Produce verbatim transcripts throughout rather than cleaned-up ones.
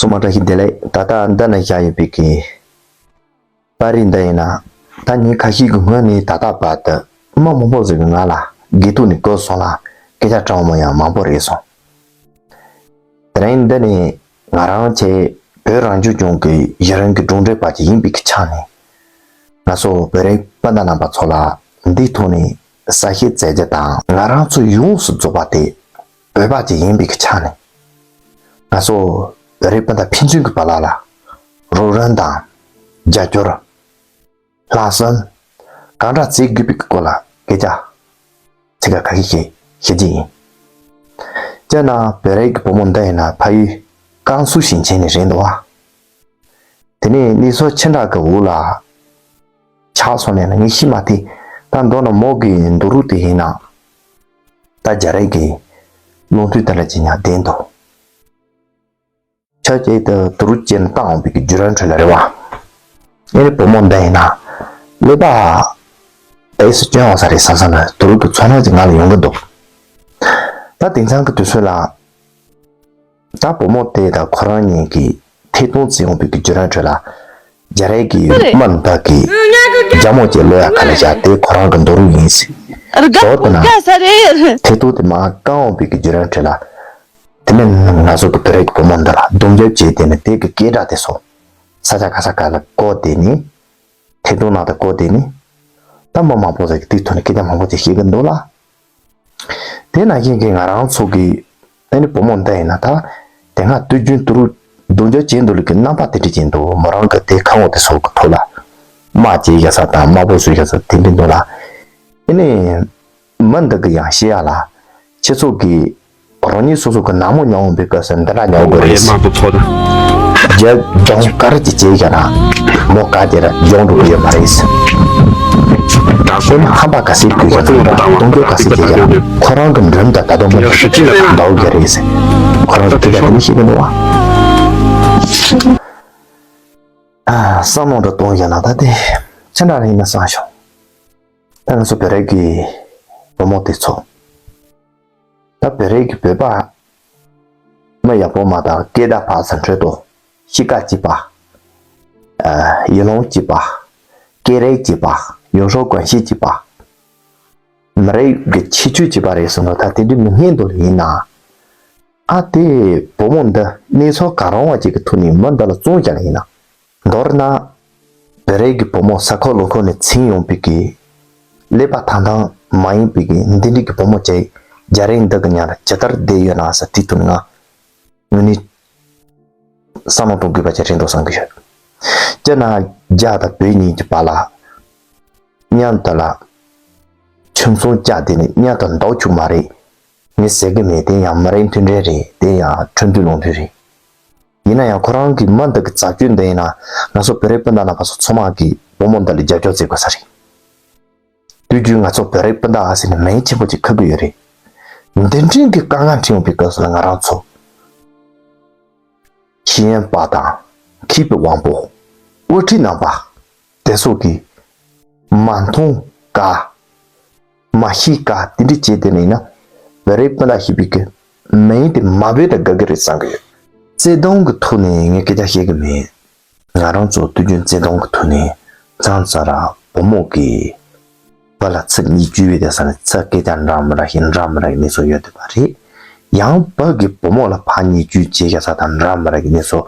སོ་མ་བཀྲ་ཤིས་བདེ་ལེགས། ད་ལྟ་འདི་ན་བཞག་ཡོད་པའི་གི་པར་རིས་འདི་ཡིན་ན། ད་ཉིན་ཁ་ཤས་ཀྱི་སྔོན་ནས་ད་ལྟ་བར་དུ་མི་མང་པོ་ཟིག་གིས་ང་ལ་དགེ་ཐུག་ནས་བཀོད་སོང་ལ་སྐད་ཆ་དྲང་མོ་ཡང་མང་པོ་རེད་སོང་། དེ་རིང་འདི་ནས་ང་རང་ཚོའི་བོད་རང་སྐྱོང་ལྗོངས་ཀྱི་གཞི་རིམ་གྱི་གྲོང་སྡེ་པ་ཅིག་ཡིན་པའི་གི་ཆ་ནས། ང་ཚོ་བོད་རིགས་སྤུན་ཟླ་རྣམ་པ་ཚོ་ལ་འདིའི་ཐོག་ནས་གསལ་བཤད་མཛད་རྒྱུ་དང་། ང་རང་ཚོ་ཡོངས་སུ་རྫོགས་པ་དེ་བོད་པ་ཅིག་ཡིན་པའི་གི་ཆ་ནས། ང་ཚོ་བོད་རིགས་སྤུན་ཟླ་ཕན་ཚུན་གྱི་བར་ལ་ལ་རོགས་རམ་དང་རྒྱབ་སྐྱོར། ལྷག་བསམ་གང་འདྲ་བྱེད་དགོས་པའི་སྐོར་ལ་སྐད་ཆ་ཚིག་ཁ་ཁ་ཤས་ཤིག་བཤད་ཀྱི་ཡིན། སྤྱིར་ན་བོད་རིགས་ཀྱི་བུ་མོ་འདི་ཡིན་ན་ཕ་ཡུལ་ཀན་སུའུ་ཞིང་ཆེན་ནས་རེད་འདུག་བ། དེ་ནས་གནས་ཚུལ་ཆེ་དྲགས་ཀྱི་འོག་ལ་ཆགས་སོང་ནས་ངས་ཤེས་མ་ཐུབ། ད་མདོར་ན་མོ་གི་འདུག་རུས་དེ་ཡིན་ན་ད་རྒྱ་རིགས་ཀྱི་ལུང་སྟོན་དེ་ལ་ཅི་ཉག་བདེན་འདུག་ཆ་བྱད་དུ་དུ་རུ་ཅན་བཏང་འོང་བའི་གི་བརྒྱུད་རིམ་ཁྲོད་ལ་རེད་བ། ཨེ་རེད། བུ་མོ་འདི་ཡིན་ན་ཀླད་པ་ཏོག་ཙམ་སྐྱོན་ཡོང་ས་རེད་བསམ་བསམ་ན་དུ་རུ་དུ་ཚོར་སྣང་ཅིག་ང་ལ་ཡོང་གི་འདུག་ད་དེང་སང་གི་དུས་ཚོད་ལ་ད་བུ་མོ་དེ་དང་ཁོ་རང་གཉིས་ཀྱིས་ཐད་གཏོང་བྱེད་འོང་བའི་གི་བརྒྱུད་རིམ་ཁྲོད་ལ་རྒྱ་རིགས་ཀྱི་དམག་འདི་གིས་རྒྱ་མོ་ཅིག་ལོག་ཡ་ག་ལ་བཞག་དེ་ཁོ་རང་གི་འདུག་རུས་ཡིན་ཟེར། མདོར་བསྡུ་ན་ཐད་གཏོང་དེ་མར་བཀང་འོང་བའི་གི་བརྒྱུད་རིམ་ཁྲོད་ལ། དེ་ནས་ང་ཚོ་གི་བོད་རིགས་བུ་མོ་འདི་ལ་རྡུང་རྒྱབ་བྱས་དེ་ནས་དེ་གི་སྐད་སྒྲ་དེ་ཚོ་ས་ཆ་ག་ས་ག་ལ་བཀོད་དེ་ནི། ཐད་གཏོང་ནང་དུ་བཀོད་དེ་ནི། ད་མི་མང་པོ་ཟིག་གིས་དེའི་ཐོག་ནས་སྐད་ཆ་མང་པོ་ཅིག་བཤད་གི་འདུག་ལ། དེ་ནང་བཞིན་གྱི་ང་རང་ཚོ་གི་ཨ་ནི་བུ་མོ་འདི་ཡིན་ན་ད་དེ་སྔ་དུས་རྒྱུན་དུ་རུ་རྡུང་རྒྱབ་བྱས་འདུག་ལུགས་ཀྱི་རྣམ་པ་དེ་འདྲ་ཅིག་འདུག་མོ་རང་གི་དེ་ཁ་ངོ་དེ་ཚོ་གི་ཐོག་ལ་དམག་བྱེད་ཡ་ས་དང་དམག་དཔོན་བཟོ་ཡ་ས་དེ་འདྲ་འདུག་ལ། ཨ་ནི། མི་འདི་གི་ཡང་བཤད་ཡ་ལ། ཁྱེད་ཚོ་གིས་རང་ཉིད་སོ་སོ་གི་ནག་མོ་ཉོ་འོང་བའི་སྐབས་སུ་འདི་འདྲ་ཉོ་དགོས་རེད། དམག་དཔོན་ཚོ་དང་། རྒྱབ་ལྗོངས་ག་རེ་ཅིག་བྱས་ཀྱང་ན་མོ་ག་དེ་ར་ཡོང་འགྲོ་གི་ཡོད་མ་རེད། དེ་ནི་ཧམ་པ་ག་ཚོད་དགོས་ཀྱང་ན་གཏོང་རྒྱུ་ག་ཚོད་བྱས་ཀྱང་ན་ཁོ་རང་གི་འགྲམ་དུ་ད་དུང་མི་འདུག་གི་རེད། ཁོ་རང་གི་སྐད་ཆ་དེ་ནི་ཤེས་ཀྱི་འདུག་བ། བསམ་བློ་འདྲ་གཏོང་བཞག་ན་ད་དེ་ཆ་འདྲ་རེ་ཡིན་ན་བསམ་བྱུང་། ད་ང་ཚོ་བོད་རིགས་ཀྱི་བུ་མོ་དེ་ཚོ། ད་བོད་རིགས་ཀྱི་བོད་པ་མི་ཡག་པོ་མ་དང་སྐད་བརྡ་ཕར་ཚུར་འཕྲོད་དོ། གཤིས་ཀ་གཅིག་པ། ཨ། ཡུལ་ལུང་གཅིག་པ། སྐད་རིགས་གཅིག་པ། ཡུལ་སྲོལ་གོམས་གཤིས་གཅིག་པ། མི་རིགས་ཀྱི་ཁྱད་ཆོས་གཅིག་པ་རེད་ཟེར་ན་ད་དེ་འདྲའི་མི་སྙན་འདུག་ལ། ཡིན་ན། ཨ་དེ་བུ་མོ་འདི་གནས་ཚུལ་གང་རུང་བ་ཅིག་གི་ཐོག་ནས་མི་འདི་ལ་བཙོང་བཞག་ལ་ཡིན་ན། མདོར་ན། བོད་རིགས་ཀྱི་བུ་མོ་ས་ཁོངས་ལུང་ཁུག་ནས་འཛིན་ཡོང་བའི་གི་ཀླད་པ་ཐང་ཐང་མ་ཡིན་པའི་གི་འདི་འདྲའི་གི་བུ་མོ་ཅིག་རྒྱ་རིགས་འདི་གི་མཉམ་ལ་ཇི་ལྟར་བསྡད་ཡོད་ན་ཟེར་དེའི་ཐོག་ནས་ང་དངོས་གནས་བསམ་བློ་གཏོང་དགོས་པ་ཅིག་རེད་འདུག་བསམ་གི་ཡོད། སྤྱིར་ན་རྒྱ་དང་བོད་གཉིས་ཀྱི་བར་ལ་མཉམ་དུ་ལ་ཁྱིམ་ཚང་བཅའ་བསྡད་ནས་མཉམ་དུ་འདུག་ཆོག་མ་རེད། ངས་ཟེར་གི་མེད། དེ་ཡང་མི་རིགས་མཐུན་སྒྲིལ་རེད། དེ་ཡང་ཁྲིམས་མཐུན་ལུགས་མཐུན་རེད། ཡིན་ན་ཡང་ཁོ་རང་གི་མི་འདི་གི་བྱ་སྤྱོད་འདི་ཡིན་ན་ང་ཚོ་བོད་རིགས་སྤུན་ཟླ་རྣམ་པ་ཚོ་ཚང་མ་གིས་བུ་མོ་འདི་ལ་རྒྱབ་སྐྱོར་བྱེད་དགོས་ས་རེད། དུས་རྒྱུན་ང་ཚོ་བོད་རིགས་སྤུན་ཟླ་ཨ་ཟེར་ནས་མིང་ཆེན་པོ་ཅིག་ཁུར་གི་ཡོད་རེད། འདི་འདྲའི་གི་དཀའ་ངལ་འཕྲད་ཡོང་པའི་སྐབས་སུ་ལ་ང་རང་ཚོ་ཤེས་ཡོན་པ་དང་མཁས་པའི་དབང་པོ། དབུ་ཁྲིད་རྣམ་པ། དེ་ཚོ་གིས་མ་མཐོང་དཀའ། མ་ཤེས་དཀའ་དེ་འདྲ་བྱས་དེ་ནས་ཡིན་ན་བོད་རིགས་སྤུན་ཟླ་ཞེས་པའི་གི་མིང་དེ་མ་བོས་ད་དགའ་གི་རེད་བསམ་གི་ཡོད། བརྩེ་དུང་གི་ཐོག་ནས་ངས་སྐད་ཆ་བཤད་གི་མེད། ང་རང་ཚོ་དུས་རྒྱུན་བརྩེ་དུང་གི་ཐོག་ནས་མཚམས་མཚམས་ར་བུ་མོ་གིས་བུ་ལ་ཚིག་གཉིས་བརྗོད་པའི་དེ་ས་ནས་ཚིག་སྐད་ཆ་འདྲ་མི་འདྲ་ཞིག་འདྲ་མི་འདྲ་ཡི་གནས་ཚུལ་ཡོད་བསྡད་པ་རེད། ཡང་བུ་གིས་བུ་མོ་ལ་ཕར་གཉིས་བརྗོད་བྱས་ཡ་ས་དང་འདྲ་མི་འདྲ་ཡི་གནས་ཚུལ།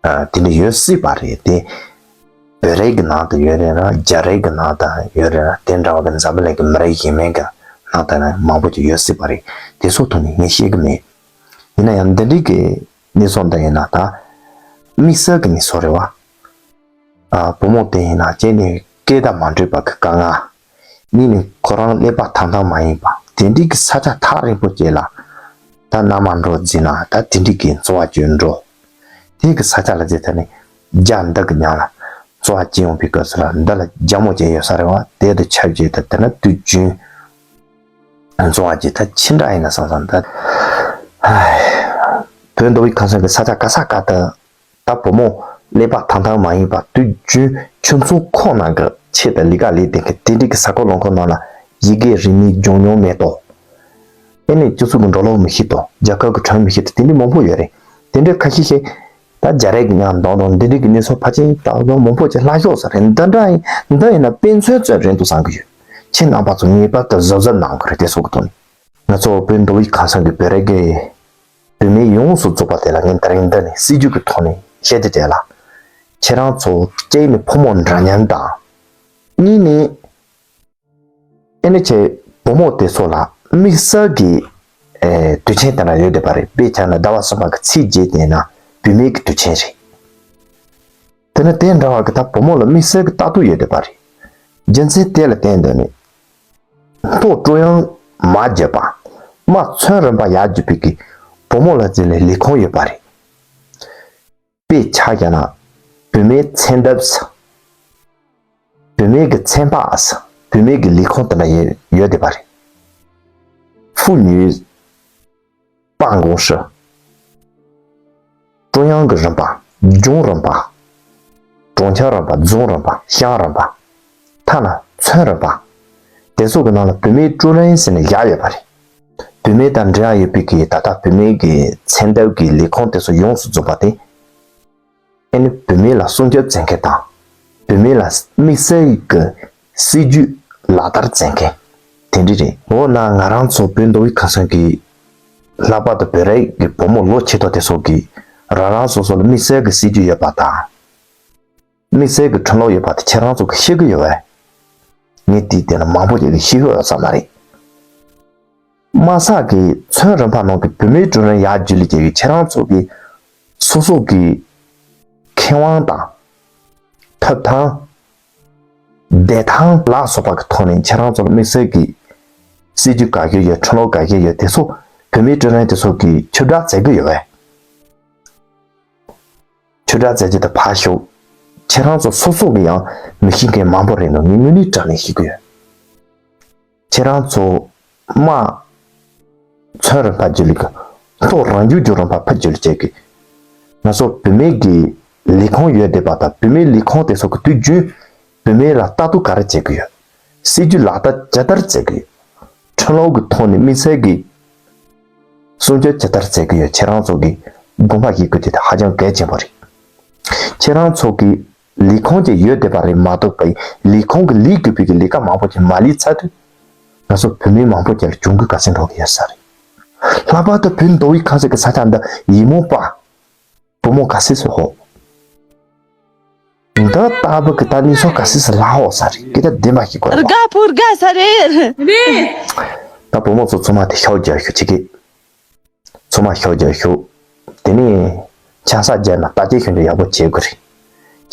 ཨ། དེ་འདྲ་ཡོད་སྲིད་པ་རེད་དེ། བོད་རིགས་ཀྱི་ནང་དུ་ཡོད་རེད་ར་རྒྱ་རིགས་ཀྱི་ནང་དུ་ཡོད་རེད་ར་དེ་འདྲ་བ་གི་འཛམ་བུ་གླིང་གི་མི་རིགས་གཞན་མིན་གྱི་ནང་དུ་ནི་མང་པོ་ཅིག་ཡོད་སྲིད་པ་རེད། དེ་ཚོ་ཐོག་ནས་ངས་བཤད་གི་མེད། ཡིན་ན་ཡང་འདི་འདྲའི་གི་གནས་ཚུལ་འདི་ཡིན་ན་ད་དམིགས་བསལ་གྱི་གནས་ཚུལ་རེད་བ། ཨ། བུ་མོ་དེ་ཡིན་ན་གཅིག་ནས་སྐད་བརྡ་མ་འཕྲོད་པ་གི་དཀའ་ངལ། གཉིས་ནས་ཁོ་རང་ཀླད་པ་ཐང་ཐང་མ་ཡིན་པ་དེ་འདྲའི་གི་ས་ཆ་ཐག་རིང་པོ་ཅིག་ལ་ད་མནའ་མ་འགྲོ་བརྩིས་ན་ད་དེ་འདྲའི་གི་འཚོ་བ་སྐྱེལ་འགྲོ། དེ་གི་ས་ཆ་ལ་བརྩིས་ད་ནི་རྒྱ་འདི་གི་མཉམ་ལ་འཚོ་བ་སྐྱེལ་ཡོང་པའི་སྐབས་སུ་ལ་འདི་ལ་རྒྱ་མོ་ཅིག་ཡོད་ས་རེད་བ། དེ་དང་ཆབས་ཅིག་ཏུ་དེ་ནི་དུས་རྒྱུན་འཚོ་བ་ཅིག་ད་ཕྱི་འདྲ་ཡིན་ན་བསམ་བསམ་ད། ཧའི། བོད་མདོ་དབུས་ཁམས་གསུམ་གི་ས་ཆ་ག་ས་ག་ཏུ། ད་བུ་མོ་ཀླད་པ་ཐང་ཐང་མ་ཡིན་པ་དུས་རྒྱུན་ཁྱིམ་ཚང་ཁོག་ནང་གི་ཆེད་དུ་ལས་ཀ་ལས་དེ་གི་དེ་འདྲའི་གི་ས་ཁོངས་ལུང་ཁུག་ནང་ལ་ཡི་གེ་རིག་གནས་སྦྱོང་མྱོང་མེད་དོ། ཨེ་ནས་སྤྱི་ཚོགས་ཀྱི་འགྲོ་ལུགས་མི་ཤེས་དོ། རྒྱལ་ཁབ་ཀྱི་གྲངས་མི་ཤེས་དོ། དེ་འདྲའི་མང་པོ་ཡོད་རེད། དེ་འདྲའི་ཁ་ཤས་ཤིག་ད་རྒྱ་རིགས་ཀྱི་ཉམས་འདོན་དང་འདི་འདྲའི་གི་གནས་ཚུལ་ཕལ་ཆེར་ད་གང་མང་པོ་ཅིག་ལྷག་ཤོག་ས་རེད། འདི་འདྲ་ཡིན་འདི་ཡིན་ན་དཔེ་མཚོན་ཙམ་རེད་འདུག་བསམ་གི་ཡོད། ཁྱེད་རྣམ་པ་ཚོ་ངེས་པར་དུ་གཟབ་གཟབ་གནང་དགོས་རེད། དེ་ཚོ་གི་ཐོག་ནས་ང་ཚོ་བོད་མདོ་དབུས་ཁམས་གསུམ་གྱི་བོད་རིགས་ཀྱི་བུད་མེད་ཡོངས་སུ་རྫོགས་པ་དེ་ལ་ངས་དེ་རིང་འདི་ནས་སྲིད་ཇུས་ཀྱི་ཐོག་ནས་བཤད་རྒྱུ་དེ་ལ། ཁྱེད་རང་ཚོ་གཅིག་ནས་ཕོ་མོ་འདྲ་མཉམ་དང་། གཉིས་ནས་ཨེ་ནི་ཁྱེད་བུ་མོ་དེ་ཚོ་ལ་དམིགས་བསལ་གྱི་ཨེ་དུས་ཆེན་དེ་འདྲ་ཡོད་བསྡད་པ་རེད། དཔེ་ཆ་ནི་ཟླ་བ་གསུམ་པ་གི་ཚེས་བརྒྱད་དེ་ན་བུད་མེད་ཀྱི་དུས་ཆེན་རེད། དེ་ནི་དེ་འདྲ་བ་གི་ད་བུ་མོ་ལ་དམིགས་བསལ་གྱི་ལྟ་གྲུབ་ཡོད་བསྡད་པ་རེད། རྒྱུ་མཚན་དེ་ལ་བརྟེན་ནས་ནི། མཐོ་དཀྲུག་ཡང་མ་བརྒྱབ་པ། མ་ཚོན་རིན་པ་ཡར་བརྒྱབ་པའི་གི་བུ་མོ་ལ་བརྩིས་ནས་ལས་ཁུངས་ཡོད་པ་རེད། དཔེ་ཆ་བཞག་ན་བུད་མེད་མཚན་ཐབ་ས། བུད་མེད་ཀྱི་ཚན་པ་ས། བུད་མེད་ཀྱི་ལས་ཁུངས་དེ་འདྲ་ཡོད་ཡོད་བསྡད་པ་རེད། 妇女办公室། 中央གི་རིམ་པ། 中央རིམ་པ། 中央རིམ་པ། 中央རིམ་པ། 乡རིམ་པ། ཐ་ན་ཚོན་རིམ་པ། དེ་ཚོ་གི་ནང་ལ་བུད་མེད་ཀྲུའུ་རེན་ཟེར་ནས་བཞག་ཡོད་པ་རེད། བུད་མེད་དང་འབྲེལ་བ་ཡོད་པའི་གི་ད་ལྟ་བུད་མེད་ཀྱི་མཚན་ཐབ་ཀྱི་ལས་ཁུངས་དེ་ཚོ་ཡོངས་སུ་རྫོགས་པ་དེ། ཨེ་ནི་བུད་མེད་ལ་སྲུང་སྐྱོབ་བྱེད་མཁན་དང་། བུད་མེད་ལ་དམིགས་བསལ་གྱི་སྲིད་ཇུས་ལག་བསྟར་བྱེད་མཁན་དེ་འདྲ་རེད། འོ་ན་ང་རང་ཚོ་བོད་མདོ་དབུས་ཁམས་གསུམ་གྱི་ལྷག་པར་དུ་བོད་རིགས་ཀྱི་བུ་མོ་ལོ་ཆེ་མཐོ་དེ་ཚོ་གིས་རང་རང་སོ་སོ་ལ་དམིགས་བསལ་གྱི་སྲིད་ཇུས་ཡོད་པ་དང་། དམིགས་བསལ་གྱི་ཁྲིམས་ལུགས་ཡོད་པ་དེ་ཁྱེད་རང་ཚོ་གིས་ཤེས་ཀྱི་ཡོད་པས། ངས་དེའི་སྟེང་ལ་མང་པོ་ཞིག་གིས་ཤེས་ཀྱི་ཡོད་ས་མ་རེད། དམའ་ས་གི་ཚོན་རིམ་པ་ནང་གི་བུད་མེད་ཀྲུའུ་རེན་ཡར་རྒྱས་ལ་བྱས་ཡོད། ཁྱེད་རང་ཚོ་གི་སོ་སོ་གི་ཁེ་དབང་དང་། ཐོབ་ཐང་། བདེ་ཐང་ལ་སོགས་པ་གི་ཐོག་ནས་ཁྱེད་རང་ཚོར་དམིགས་བསལ་གྱི་སྲིད་ཇུས་ག་གེ་ཡོད། ཁྲིམས་ལུགས་ག་གེ་ཡོད། དེ་ཚོ་བུད་མེད་ཀྲུའུ་རེན་དེ་ཚོ་གིས་ཁྱབ་བསྒྲགས་མཛད་ཀྱི་ཡོད་པས། ཁྱབ་བསྒྲགས་མཛད་རྒྱུ་དེ་ཕར་ཞོག་ཁྱེད་རང་ཚོ་སོ་སོ་གི་ཡང་མི་ཤེས་མཁན་མང་པོ་རེད་འདུག་ངས་དངོས་གནས་དྲང་གནས་ཤེས་ཀྱི་ཡོད། ཁྱེད་རང་ཚོ་དམའ་ཚོན་རིམ་པ་བརྒྱུད་ལས་ཀྱི། མཐོ་རང་རྒྱུད་ཀྱི་རིམ་པ་ཕར་བརྒྱུད་ལས་བྱེད་ཀྱི། ང་ཚོ་བུད་མེད་ཀྱི་ལས་ཁུངས་ཡོད་བསྡད་པ་དང་། བུད་མེད་ལས་ཁུངས་དེ་ཚོ་གི་དུས་རྒྱུན་བུད་མེད་ལ་ལྟ་རྟོག་ག་རེ་བྱེད་ཀྱི་ཡོད། སྲིད་ཇུས་ལག་བསྟར་ཇི་ལྟར་བྱེད་ཀྱི་ཡོད། ཁྲིམས་ལུགས་ཀྱི་ཐོག་ནས་དམིགས་བསལ་གྱི་སྲུང་སྐྱོབ་ཇི་ལྟར་བྱེད་ཀྱི་ཡོད། ཁྱེད་རང་ཚོ་གིས་དགོངས་པ་བཞེས་དགོས་དེ་ཧ་ཅང་གལ་ཆེན་པོ་རེད། ཁྱེད་རང་ཚོ་གི་ལས་ཁུངས་ཅིག་ཡོད་བསྡད་པ་རེད་མ་གཏོགས་པའི་ལས་ཁུངས་ཀྱི་ལས་དགོས་པའི་གི་ལས་ཀ་མང་པོ་ཅིག་མ་ལས་ཚར་དུས། ང་ཚོ་བུད་མེད་མང་པོ་ཅིག་ལ་གྱོང་གུན་ག་ཚད་འགྲོ་གི་ཡོད་ས་རེད། ལྷག་པར་དུ་བོད་མདོ་དབུས་ཁམས་གསུམ་གྱི་ས་ཆ་འདི་ཡི་མུའུ་པ། བུ་མོ་ག་ཚད་ཚོད་ཧོ། འདི་ལྟ་བུ་གི་ད་གནས་ཚུལ་ག་ཚད་ཚོད་ལྷག་ཧོ་ས་རེད། སྐད་ཆ་བདེན་པ་ཞིག་གོ་རེད་པ། དགའ་པོ་དགའ་ས་རེད། ད་བུ་མོ་ཚོ་ཚང་མ་དེ་ཤོག་རྒྱག་ཤོག་ཅིག་གི། ཚང་མ་ཤོག་རྒྱག་ཤོག་དེ་ནས་ཆང་ས་རྒྱག་ན་བརྟག་དཔྱད་ཤིན་ཏུ་ཡག་པོ་བྱེད་དགོས་རེད།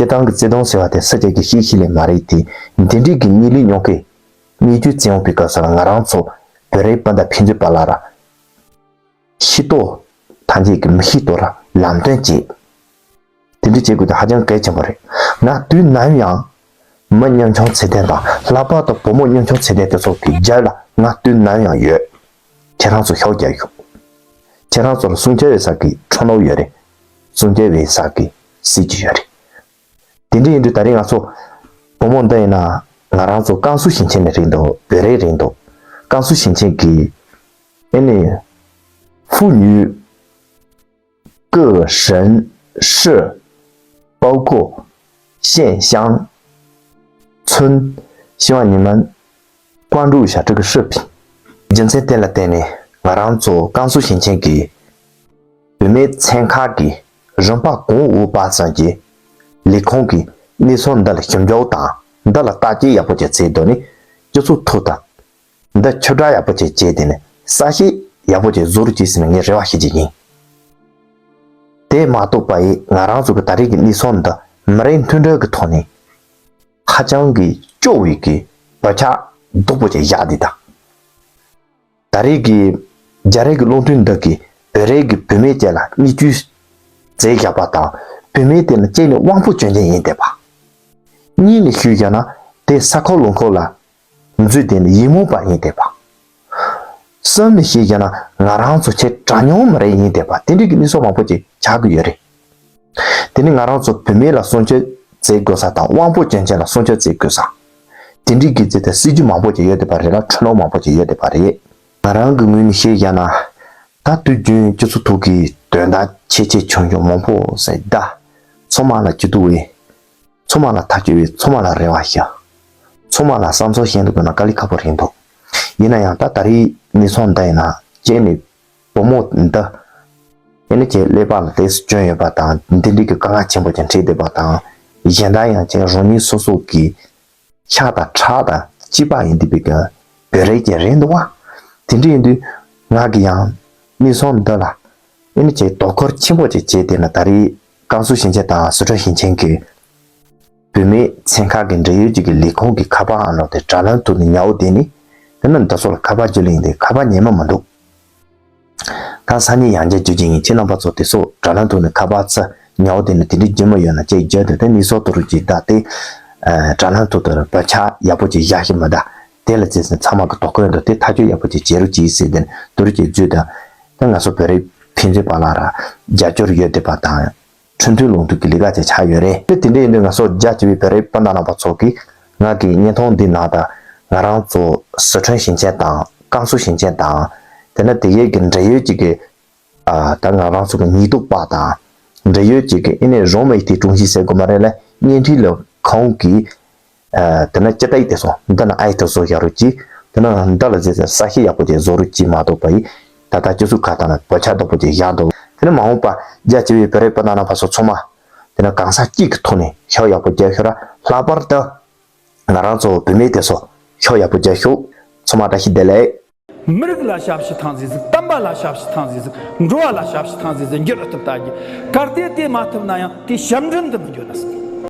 སྤྱིར་བཏང་གི་བརྩེ་དུང་ཟེར་བ་དེ་སུ་གཅིག་གིས་ཤེས་ཤེས་ལེ་མ་རེད་དེ། འདི་འདྲའི་གི་གཉིད་ལས་མྱོང་མཁན། གཉིད་རྒྱུ་བརྩི་ཡོང་པའི་སྐབས་སུ་ལ་ང་རང་ཚོ་བོད་རིགས་སྤུན་ཟླ་ཕན་ཚུན་བར་ལ་ར། ཤེས་རྟོགས་ཐམས་ཅད་ཀྱིས་མི་ཤེས་རྟོགས་ར་ལམ་སྟོན་བྱེད། དེ་འདྲ་བྱེད་དགོས་དེ་ཧ་ཅང་གལ་ཆེན་པོ་རེད། ང་དུས་ནམ་ཡང་མི་གཉོམ་ཆུང་ཚད་ལྡན་དང་ལྷག་པར་དུ་བུ་མོ་གཉོམ་ཆུང་ཚད་ལྡན་དེ་ཚོ་གི་རྒྱབ་ལ་ང་དུས་ནམ་ཡང་ཡོད། ཁྱེད་རང་ཚོ་ཤོག་རྒྱག་ཤོག་ཁྱེད་རང་ཚོར་སྲུང་སྐྱོབ་ཡོད་ས་གི་ཁྲིམས་ལུགས་ཡོད་རེད། སྲུང་སྐྱོབ་ཡོད་ས་གི་སྲིད་ཇུས་ཡོད་རེད། དེ་འདྲ་ཡིན་དུས་ད་རེས་ང་ཚོ་བུ་མོ་འདི་ཡིན་ན་ང་རང་ཚོ་ཀན་སུའུ་ཞིང་ཆེན་ནས་རེད་འདུག་བོད་རིགས་རེད་འདུག་ཀན་སུའུ་ཞིང་ཆེན་གྱི་ཨེ་ནི་妇女 各省市，包括县乡、村，希望你们关注一下这个视频。རྒྱུ་མཚན་དེ་ལ་བརྟེན་ནས་ང་རང་ཚོ་ཀན་སུའུ་ཞིང་ཆེན་གྱི་བུད་མེད་ཚན་ཁག་གི་རིམ་པ་གོང་འོག་བར་ཙམ་གྱི་ལས་ཁུངས་ཀྱི་གནས་ཚུལ་འདི་ལ་ཞིབ་འཇུག་དང་འདི་ལ་བརྟག་དཔྱད་ཡག་པོ་བྱས་ཚེ་དོན་ནི་སྤྱི་ཚོགས་ཐོག་དང་། འདི་ཁྱབ་བསྒྲགས་ཡག་པོ་ཅིག་བྱས་དེ་ནས་གསལ་བཤད་ཡག་པོ་ཅིག་བཟོ་རོགས་གྱིས་ཟེར་ནས་ངས་རེ་བ་ཞུ་རྒྱུ་ཡིན། དེ་མ་གཏོགས་པ་ཡིས་ང་རང་ཚོ་གི་ད་རེས་ཀྱི་གནས་ཚུལ་འདི་མི་རིགས་མཐུན་སྒྲིལ་གྱི་ཐོག་ནས་ཧ་ཅང་གི་སྐྱོ་བའི་གི་བག་ཆགས་སྡུག་པོ་ཅིག་བཞག་དེ་དང་། ད་རེས་ཀྱི་རྒྱ་རིགས་ཀྱི་བློ་མཐུན་འདི་གིས་བོད་རིགས་ཀྱི་བུད་མེད་ཅིག་ལ་གཉེན་སྐྱོན་བྱས་བཞག་པ་དང་བུད་མེད་དེ་ནི་གཅིག་ནས་དབང་པོ་སྐྱོན་མཁན་ཡིན་བསྡད་པ། གཉིས་ནས་ཞུས་བཞག་ན་དེ་ས་ཁོངས་ལུང་ཁོག་ལ། འཛུལ་དེ་ནི་ཡི་མུའུ་པ་ཡིན་བསྡད་པ། གསུམ་ནས་བཤད་བཞག་ན་ང་རང་ཚོ་ཆེས་གྲངས་ཉུང་མི་རིགས་ཡིན་བསྡད་པ་དེ་འདྲའི་གི་གནས་ཚུལ་མང་པོ་ཅིག་ཆགས་ཀྱི་ཡོད་རེད། དེ་ནི་ང་རང་ཚོ་བུད་མེད་ལ་སྲུང་སྐྱོབ་བྱེད་དགོས་ས་དང་དབང་པོ་སྐྱོན་མཁན་ལ་སྲུང་སྐྱོབ་བྱེད་དགོས་ས། དེ་འདྲའི་གི་ཆེད་དུ་སྲིད་ཇུས་མང་པོ་ཅིག་ཡོད་བསྡད་པ་རེད་ལ་ཁྲིམས་ལུགས་མང་པོ་ཅིག་ཡོད་བསྡད་པ་རེད། ང་རང་གི་ངོས་ནས་བཤད་བཞག་ན། ད་དུས་རྒྱུན་སྤྱི་ཚོགས་ཐོག་གི་དོན་དག་ ཆེ་ཆེ་ཆུང་ཆུང་མང་པོ་ཟེར་གདའ། ཚང་མ་ལ་སྐྱིད་སྡུག་ཡོད། ཚང་མ་ལ་ཐབས་སྐྱོ་ཡོད། ཚང་མ་ལ་རེ་བ་ཞུ། ཚང་མ་ལ་བསམ་ཚུལ་བཤད་འདུག་དགོས་ན་དཀའ་ལས་ཁག་པོ་རེད་འདུག་ཡིན་ན་ཡང་ད་ད་རེས་གནས་ཚུལ་འདི་ཡིན་ན་ཁྱེད་ནི་བུ་མོ་འདི་ཨེ་ནི་ཁྱེད་ཀླད་པ་ལ་དེ་སུ་སྐྱོན་ཡོད་པ་དང་འདི་འདྲའི་གི་དཀའ་ངལ་ཆེན་པོ་ཅིག་འཕྲད་བསྡད་པ་དང་། གཞན་དག་ཡང་ཁྱེད་རང་ཉིད་སོ་སོ་གི་ཤ་དང་ཁྲག་དང་གཅིག་པ་ཡིན་བསྡད་པའི་གི་བོད་རིགས་ཅིག་རེད་འདུག་བ། དེ་འདྲ་ཡིན་དུས་ང་གི་ཡང་གནས་ཚུལ་འདི་ལ་ཨེ་ནི་ཁྱེད་དོ་ཁུར་ཆེན་པོ་ཅིག་བྱས་བསྡད་ན། ད་རེས་ཀན་སུའུ་ཞིང་ཆེན་དང་སི་ཁྲོན་ཞིང་ཆེན་གི་བུད་མེད་ཚན་ཁག་གི་འབྲེལ་ཡོད་ཅིག་གི་ལས་ཁུངས་ཀྱི་ཁ་པར་ཨང་རོགས་དེ་དྲ་ལམ་ཐོག་ནས་ཉར་བསྡད་ནས། དེ་ནི་འདི་ཚོ་ལ་ཁ་པར་བརྒྱུད་ལེན་དེ་ཁ་པར་ཉན་མ་མི་འདུག་ད་སང་ཉིན་ཡང་བསྐྱར་བརྒྱུད་ཀྱི་ཡིན། ཁྱེད་རྣམ་པ་ཚོ་དེ་ཚོ་དྲ་ལམ་ཐོག་ནས་ཁ་པར་ཚུར་ཉར་བསྡད་ནས་དེ་འདྲའི་བརྒྱུད་མ་ཡོད་ན་ཅིག་བརྒྱུད་དེ། དེ་གནས་ཚུལ་དེ་རུ་ཅིག་བདའ་སྟེ། ཨ། དྲ་ལམ་ཐོག་ཏུ་བར་ཆད་ཡག་པོ་ཅིག་བཞག་ཤེས་མི་གདའ། དེ་ལ་བརྩིས་ཟིན་ཚང་མ་གི་དོ་ཁུར་འདུག་དེ་ཐག་གཅོད་ཡག་པོ་ཅིག་བྱེད་རོགས་གྱིས་ཟེར་དེ་ནས་དེ་རུ་ཅིག་བརྒྱུད་དང་། ད་ང་ཚོ་བོད་རིགས་ཕན་ཚུན་བར་ལ་ར་རྒྱབ་སྐྱོར་ཡོད་བསྡད་པ་དང་། འཕྲིན་ཐུང་ལུང་ཐུང་གི་ལས་ཀ་ཅིག་ཆགས་ཡོད་རེད། དེ་དེ་འདྲ་ཡིན་དུས་ང་ཚོ་རྒྱ་ཆེ་བའི་བོད་རིགས་སྤུན་ཟླ་རྣམ་པ་ཚོ་གིས་ང་གི་བརྙན་ཐུང་འདི་ནང་དང་། ང་རང་ཚོ་སི་ཁྲོན་ཞིང་ཆེན་དང་ཀན་སུའུ་ཞིང་ཆེན་དང་། དེ་ནས་དེ་གའི་གི་འབྲེལ་ཡོད་ཅིག་གི། ཨ། ད་ང་རང་ཚོ་གི་ཉེན་རྟོག་པ་དང་འབྲེལ་ཡོད་ཅིག་གི་ཨེ་ནས་རོང་མེ་ཏི་ཀྲུང་ཞི་ཟེར་དགོས་མ་རེད་ལ། བརྙན་འཕྲིན་ལས་ཁང་གི། ཨ། དེ་ནས་སྤྱི་བཏང་དེ་ཚོ་འདི་ན་ཨའི་དེ་ཚོ་བཞག་རོགས་གྱིས། དེ་ནས་འདི་ལ་ཟེར་ཟེར་ས་ཤི་ཡག་པོ་ཅིག་བཟོ་རོགས་གྱིས་མ་གཏོགས་པ་ཡིས། ད་ལྟ་སྤྱི་ཚོགས་ཁ་ཐག་ན་བར་ཆད་རྡོག་པོ་ཅིག་བཞག་འདུག་དེ་ནས་མ་འོངས་པ་རྒྱ་ཆེ་བའི་བོད་རིགས་སྤུན་ཟླ་རྣམ་པ་ཚོ་ཚང་མ་དེ་ནས་གང་ཟག་གཅིག་གི་ཐོག་ནས་ཤོག་ཡག་པོ་རྒྱག་ཤོག་ར། ལྷག་པར་དུ་ང་རང་ཚོ་བུད་མེད་དེ་ཚོ་ཤོག་ཡག་པོ་རྒྱག་ཤོག་ཚང་མ་བཀྲ་ཤིས་བདེ་ལེགས། མི་རིགས་ལ་ཞབས་ཕྱི་ཐང་ཟིག་ཟིག་དམ་པ་ལ་ཞབས་ཕྱི་ཐང་ཟིག་ཟིག་འགྲོ་བ་ལ་ཞབས་ཕྱི་ཐང་ཟིག་ཟིག་འགྱུར་ཐུབ་ལྟ་རྒྱུ། གལ་ཏེ་དེ་མ་ཐུབ་ན་ཡང་དེ་ཞབས་འདྲེན་དུ་མི་འགྱུར་ན་ཟིག